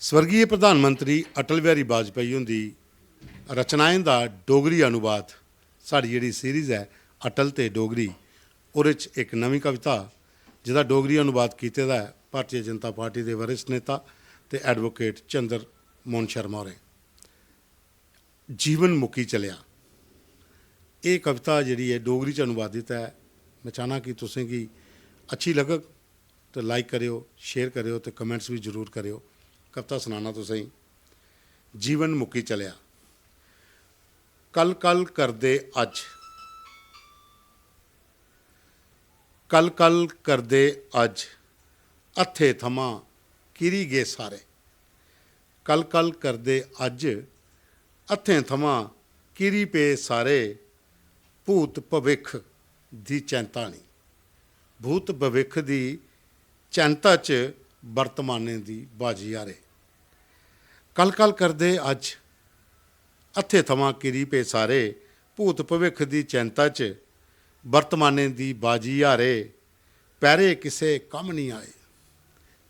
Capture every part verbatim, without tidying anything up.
स्वर्गीय प्रधानमंत्री अटल बिहारी वाजपेयी हुंदी रचनाएं दा डोगरी अनुवाद, साढ़ी जेह्ड़ी सीरीज ऐ अटल ते डोगरी, ओह्दे च इक नमीं कविता, जेह्दा डोगरी अनुवाद कीते दा ऐ भारतीय जनता पार्टी दे वरिष्ठ नेता ते एडवोकेट चंद्र मोहन शर्मा होरें। जीवन मुक्की चलेआ। एह् कविता जेह्ड़ी ऐ डोगरी च अनुवादित ऐ। में चाह्न्नां कि तुसें गी अच्छी लग्गग ते लाइक करेओ, शेयर करेओ ते कमेंट्स बी जरूर करेओ। कविता सनाना तुसें गी। जीवन मुक्की चलेआ। कल कल करदे अज्ज, कल कल करदे अज्ज, हत्थे थमां किरी गे सारे। कल कल करदे अज्ज, हत्थें थमां किरी पे सारे। भूत भविक्ख दी चैंता निं, भूत भविक्ख दी चैंता च वर्तमानें दी बाजी हारे। कल कल करदे अज्ज, हत्थे थमां किरी पे सारे। भूत भविक्ख दी चैंता च वर्तमानें दी बाजी हारे। पैरे किसे कम्म निं आए,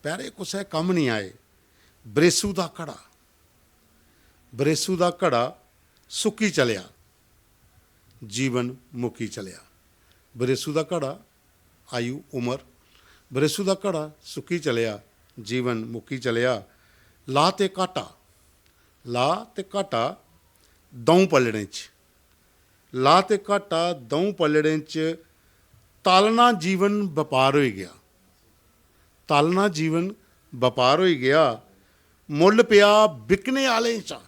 पैरे कुसै कम्म निं आए। बरेसू दा घड़ा, बरेसू दा घड़ा सुक्की चलेआ, जीवन मुक्की चलेआ। बरेसू दा घड़ा, आयु उमर, बरेसू दा घड़ा सुक्की चलेआ, जीवन मुक्की चलेआ। ला ते घाटा, ला ते घाटा द'ऊं पलड़ें च, ला ते घाटा द'ऊं पलड़ें च। तालना जीवन बपार होई गेआ, तालना जीवन बपार होई गेआ। मुल्ल पेआ बिकने आह्लें चा,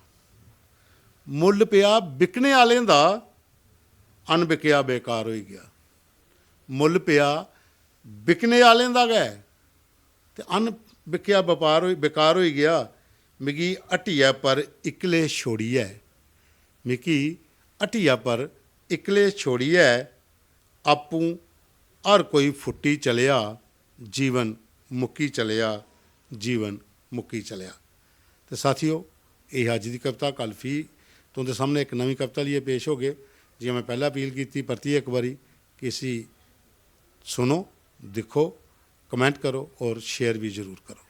मुल्ल पेआ बिकने आह्लें दा, अनबिकेआ बेकार होई गेआ। मुल्ल पेआ बिकने आह्लें दा गै, ते अन बिकेआ बपार होई, बेकार होई गेआ। मिगी हट्टिया पर इक्कले छोड़ियै, मिगी हट्टिया पर इक्कले छोड़ियै, आपूं हर कोई फुट्टी चलेआ, जीवन मुक्की चलेआ, जीवन मुक्की चलेआ। ते साथियो, एह् अज्ज दी कविता। कल फ्ही तुं'दे सामनै इक नमीं कविता लेइयै पेश होगे। जि'यां में पैह्लें अपील कीती, परतियै इक बारी कि इसी सुनो, दिक्खो, कमेंट करो और शेयर भी जरूर करो।